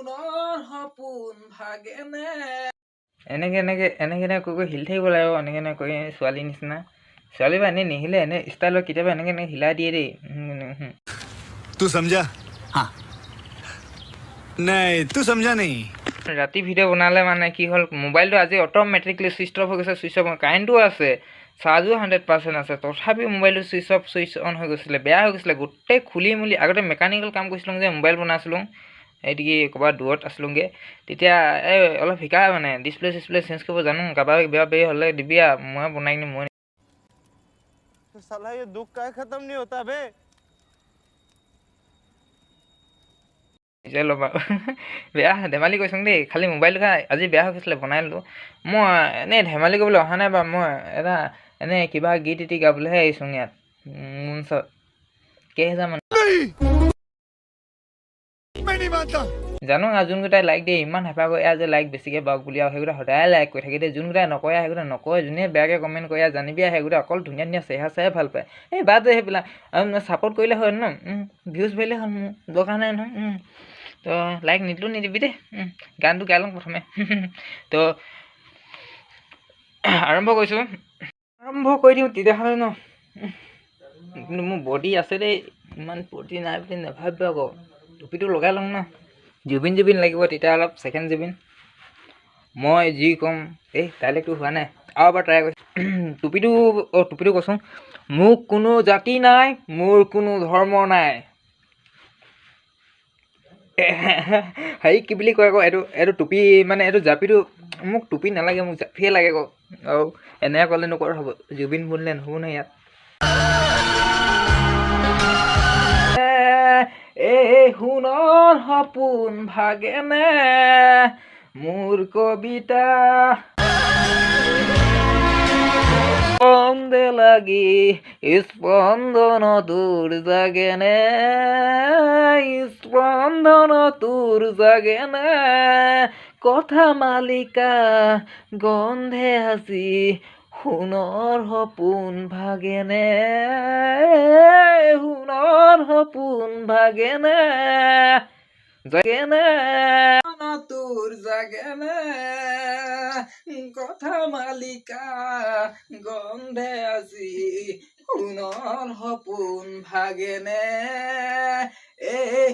সোণৰ সপোন ভাগেনে? এনেকৈ এনেকৈ এনেকৈ এনেকৈ কৈ কৈ হিলি থাকিব লাগিব, এনেকৈ এনেকৈ কৰি ছোৱালীৰ নিচিনা। ছোৱালী বা এনেই নিহিলে, এনেই ষ্টাইলত কেতিয়াবা এনেকৈ এনেকৈ হিলাই দিয়ে দেই। तू समझा? हाँ, नहीं, तू समझा नहीं। ৰাতি ভিডিঅ' বনালে মানে কি হ'ল, মোবাইলটো আজি অট'মেটিকলি ছুইচ অফ হৈ গৈছে। ছুইচ অফ, কাৰেণ্টো আছে, চাৰ্জো 100% আছে, তথাপিও মোবাইলটো ছুইচ অফ, ছুইচ অন হৈ গৈছিলে, বেয়া হৈ গৈছিলে গোটেই খুলি মেলি। আগতে মেকানিকেল কাম কৰিছিলোঁ যে, মোবাইল বনাইছিলোঁ, এইটো কি ক'ৰবাত দূৰত আছিলোঁগৈ তেতিয়া। এই অলপ শিকা মানে ডিছপ্লে চিছপ্লে চেঞ্জ কৰিব জানো। কাৰোবাৰ বেয়া বেয়া হ'লে দিবি আৰু মই বনাই কিনি মই साला ये दुख का खत्म नहीं होता बे। নিজে ল'ম আৰু। বেয়া ধেমালি কৰিছোঁ দেই, খালি মোবাইলটো আজি বেয়া হৈ গৈছিলে, বনাই ল'লোঁ। মই এনেই ধেমালি কৰিবলৈ অহা নাই বাৰু, মই এটা এনেই কিবা গীত এটি গাবলৈহে আহিছোঁ ইয়াত। মঞ্চত কেইহেজাৰমান জানো আৰু যোনকেইটাই লাইক দিয়ে ইমান হেঁপাহ কৰে যে লাইক বেছিকৈ পাওক বুলি, আৰু সেইকেইটা সদায় লাইক কৰি থাকে দেই। যোনকেইটাই নকৰে সেইকেইটা নকৰে, যোনে বেয়াকৈ কমেণ্ট কৰে জানিবি আৰু সেইকেইটা অকল ধুনীয়া ধুনীয়া চেহেৰা চাই ভাল পায়। এই বাদ দে সেইবিলাক, ছাপৰ্ট কৰিলে হয় ন, ভিউজ বাঢ়িলে হ'ল, মোৰ দৰকাৰ নাই নহয়। তো লাইক নিদিলেও নিদিবি দেই। গানটো গাই লওঁ প্ৰথমে। তো আৰম্ভ কৰিছোঁ, আৰম্ভ কৰি দিওঁ তেতিয়াহ'লে ন। কিন্তু মোৰ বডি আছে দেই, ইমান বডি নাই বুলি নাভাবিব আকৌ। টুপিটো লগাই লওঁ ন, জুবিন জুবিন লাগিব তেতিয়া অলপ, ছেকেণ্ড জুবিন। মই যি ক'ম, এই ডাইলেক্টটো হোৱা নাই, আৰু এবাৰ ট্ৰাই কৰিছোঁ। টুপিটো, অঁ টুপিটো কৈছোঁ, মোক কোনো জাতি নাই, মোৰ কোনো ধৰ্ম নাই। হেৰি কি বুলি কয় আকৌ এইটো, এইটো টুপি মানে এইটো জাপিটো, মোক টুপি নালাগে, মোক জাপিয়ে লাগে আকৌ। আৰু এনেকৈ ক'লে নকৰে হ'ব, জুবিন বুলিলে নহ'ব নহয় ইয়াত। এই সোণৰ সপোন ভাগেনে মোৰ কবিতা স্পন্দে লাগি স্পন্দন তোৰ জাগেনে, স্পন্দন তোৰ জাগেনে? কথা মালিকা গন্ধে আজি সোণৰ সপোন ভাগেনে, সোণৰ সপোন ভাগেনে, জাগেনে তোৰ জাগেনে? কথা মালিকা গন্ধে আজি সোণৰ সপোন ভাগেনে? এই